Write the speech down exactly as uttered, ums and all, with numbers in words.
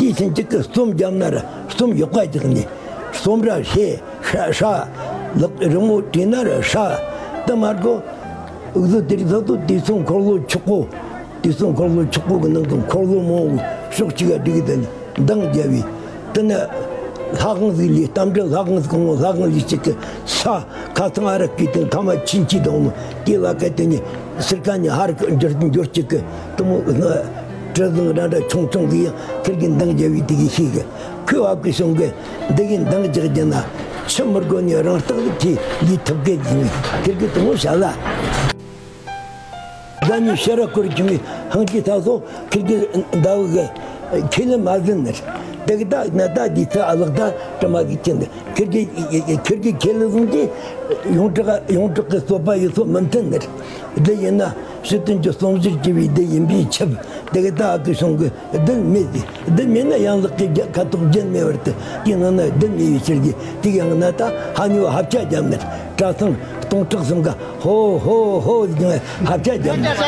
དེའི་ཕྱིན་ཅིག་གི་གསོམ་བརྒྱབ་ན་ར་གསོམ་ཡག་པ་རྒྱག་ནས། གསོམ་ར་ཧྲེ་ཧྲ་ཧྲ། ལག་རི་མོ་བྲིས་ན་ར་ཧྲ། དེ་མ་གོ། འུ་ཚོ་དེ་རིགས་ཚོ་དུ་དུས་ཚོད་འཁོར་ལོ་ཆོག་གོ། དུས་ཚོད་འཁོར་ལོ་ཆོག་གོ་གི་ནང་དུ་འཁོར་ལོ་མང་བོ་ཕྱོགས་གཅིག་ག་བསྒྲིགས་དེ་འདང་བརྒྱབ་བས། དེ་ནས་ལྷ་ཁང་ཟིག་ལས། རྟ་མགྲིན་ལྷ་ཁང་ཟིག་གོང་ལྷ་ཁང་ལས་གཅིག་གི་ས་ཁ་ཚང་ཨ་ར་སྐུའི་སྟེང་ཐ་མ་ཆིན་ཆི་དང་མོ་དེ་ལ་ག་དེ་ནི་སིར་ཀ་ནི་ཧར་འགྱུར་འགྱུར་གཅིག་གི་དུ་མོ་གྲུ་གཟིངས་འདྲ་འདྲ་ཆུང་ཆུང་ཟིག་ཡང་ཁིར་གི་འདང་བརྒྱབ་བས། དེ་གི་ཤེས་གི། ཁོས་བ་གི་གཞུང་གི་འདི་གི་འདང་རྒྱག་རྒྱུ་ན་ཆུ་མི་དགོས་ནི་རང་རྟགས་ལ་ཁྱེད་ལུས་ཐུབ་གི་ཟིན། ཁིར་གི་དུ་མོ་བྱ་ལ། ཟླ་ཉིན་ཕྱི་ར་སྐོར་བྱུང་བའི་ཧང་ཅི་ཐ་སོ་ཁིར་གི་ཟླ་བུ་གི་ཁས་ལེན་མ་ཟིན་ནི། དེ་གི་ད་ན་ད་འདི་ཚ་ཨ་ལག་ད་དྲི་མ་གི་ཅི་འདི་ཁིར་གི་ཁིར་གི་ཁས་ལེན་ཟིན་གྱི་ཡོངས་གྲགས་ཡོངས་གྲགས་གི་སོ་པ་ཡོད་སོ་མི་མཐུན་ནི། འདི་ཡིན་ན་ཕྱི་དོན་གྱི་རྩོམ་གཞིར་གྱུར་པའི་འདི་ཡིན་པའི་ཆབ་དེ་གི་ད་ཨ་ཀི་གཞུང་གི་རྡུལ་མེད་དེ། རྡུལ་མེད་ན་ཡན་ལག་གི་རྒྱ་ཁ་དོག་རྒྱུན་མེད་པར་དུ་དེའི་ནང་ན་རྡུལ་མེད་པའི་ཕྱིར་གྱི་དེ་ཡང་ན་ད་ཧ་ཉོ་ཧབ་ཆ་རྒྱབ་ནས་གྲྭ་ཚང་སྟོང་ཕྲག་གསུམ་ག་ཧོ་ཧོ་ཧོ་ཟེར་ནས་ཧབ་ཆ་རྒྱབ་ནས།